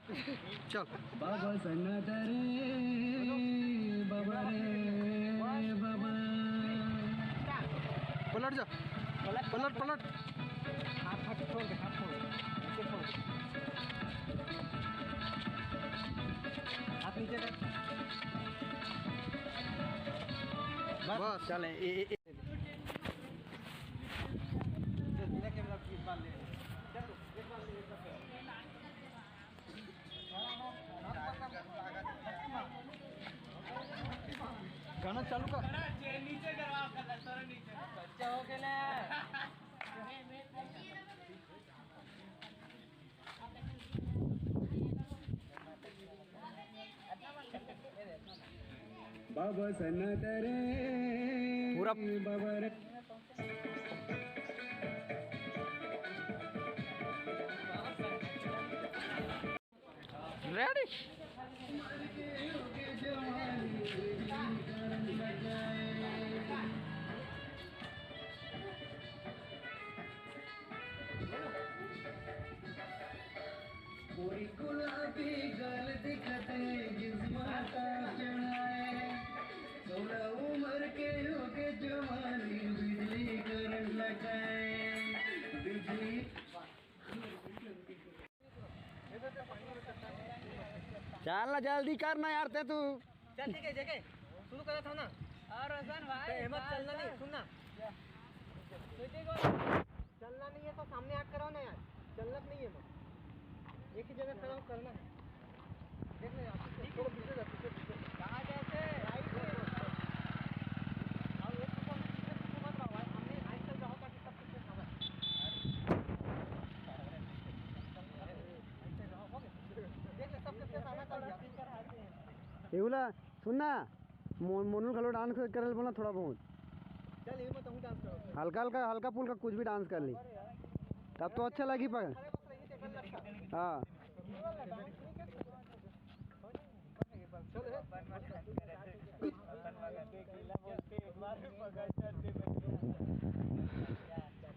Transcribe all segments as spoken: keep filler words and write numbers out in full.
चल। बाबा सन्नाटा रे, बाबा रे, बाबा। पलट जा। पलट, पलट। हाथ, हाथ छोड़ दे, हाथ छोड़ दे। ऐसे छोड़ दे। हाथ नीचे कर। बस। चल, ए, ए, ए। चल, बिना कैमरा की बाल ले। चल, एक बार ले, एक बार ले। गाना चालू कर। नीचे करवा, नीचे। बच्चा हो गया ना। बाबा सन्नाटा रे, पूरा बाबा रे। Ready? पूरी गुलाबी गाल दिखत हे, गिजमाता चढ़ाए। सोलह उम्र के होके जवानी, बिजली करंट लगाए। बिजली। चल ना, जल्दी कर ना यार, ते तू। चल, ठीक है, जेके शुरू करा था ना। और रोशन भाई, तो अहमद, चल, चलना चल। नहीं, सुन ना। चलना नहीं है तो सामने आके कराओ ना यार, चलना तो नहीं है ना, एक ही जगह खड़ा हो, करना है। देख ले यार, पीछे, थोड़ा पीछे जा, पीछे, पीछे। कहाँ जाते? राइट में। और एक तो पीछे, पीछे मत रहो भाई, सामने राइट से जाओ ताकि सब पीछे खबर। ऐसे रहो, हो गया। देख ले, सब कितने सामने चल गया। एवला, सुन ना। मो-, मोनू घलो डांस करे ल बोला थोड़ा बहुत। चल, ये मत, हम डांस करो। हल्का हल्का, हल्का फुल्का कुछ भी डांस कर ली, तब तो अच्छा लगी पर। अरे, बस यही देखने लगता। हाँ।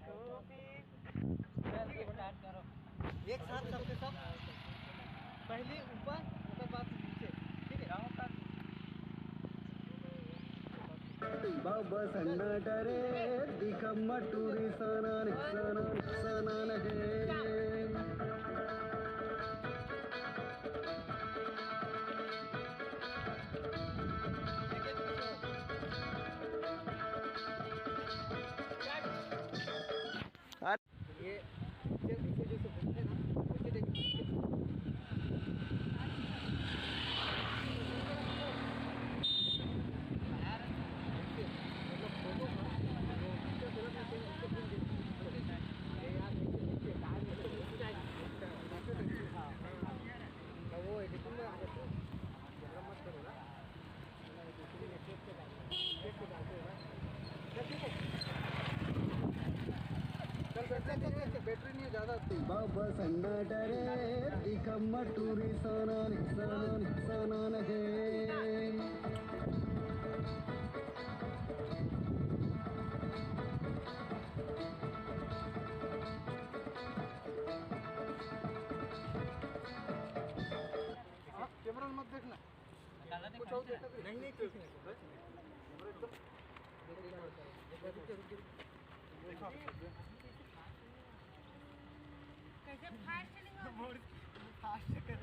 चलो, हे। एक साथ सबके सब, पहले ऊपर, उसके बाद नीचे, ठीक है? बाबा सन्नाटा रे, दिखम्मा टूरी सानान, सानान, सानान हे। ये जब इसे जैसे घूमते ना, वैसे देखिए। मतलब फोटो का, वो पिक्चर तुरंत में उसको घूम देखिए। अरे यार, ऐसे देखिए, कहाँ देखिए? हाँ, हाँ। तो वो एडिटिंग में आ जाते हैं। कैमरा मत करो ना। बैटरी नहीं है ज्यादा। बाबा सन्नाटा रे, दिखम्मा टूरी सानान, सानान, सानान हे। आप कैमरा मत देखना। कुछ और देखा? नहीं, नहीं, कुछ नहीं। कैसे फास्ट नहीं हो? फास्ट कर।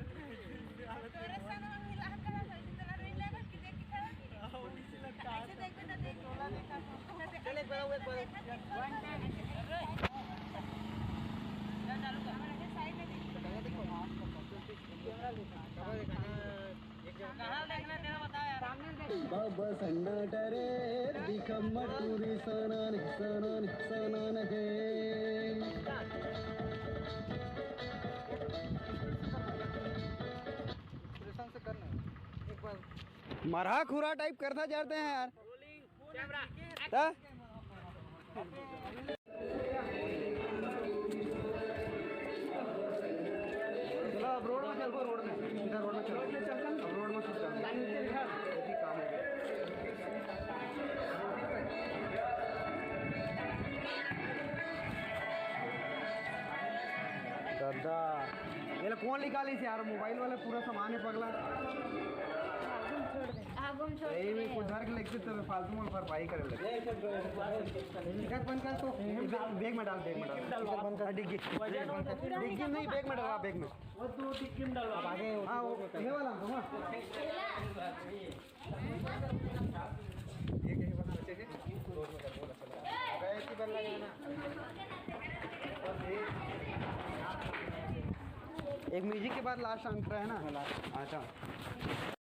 तोरे संग में मिला कर है, इतना नहीं लगा कि देख के खड़ा की। हाँ, वो इसी लगता है। ऐसे देख के तो देख। टोला देखा था। चल, एक बार, एक बार। चालू कर। हमारे साइड में देख। कैमरा देखो। कैमरा देखो। बाबा सन्नाटा रे, दिखम्मा टूरी सानान, सानान, सानान हे। एक्सप्रेशन से करना है। एक बार मरहा खुरा टाइप करता जाते हैं यार। रोलिंग। कैमरा। हाँ? चलो, अब रोड में चल, रोड में, सीधा रोड में चलो। अब रोड में शूट करो। यही काम हो गया। दादा, ये लो, फोन निकालिस यार, मोबाइल वाला पूरा सामान है पगला। आगू में छोड़ यही में दे। कुछ धर के लेके तो फालतू में भरपाई करे लगे। देख बंद कर तो, बैग में डाल, बैग में डाल। हाँ, डिग्गी, डिग्गी नहीं, बैग में डालवा, बैग में। वो दो डिग्गी में डालवा। हाँ, वो ये वाला तो हाँ। ये कहीं बना अच्छे से। एक म्यूजिक के बाद लास्ट अंतरा है ना? अच्छा।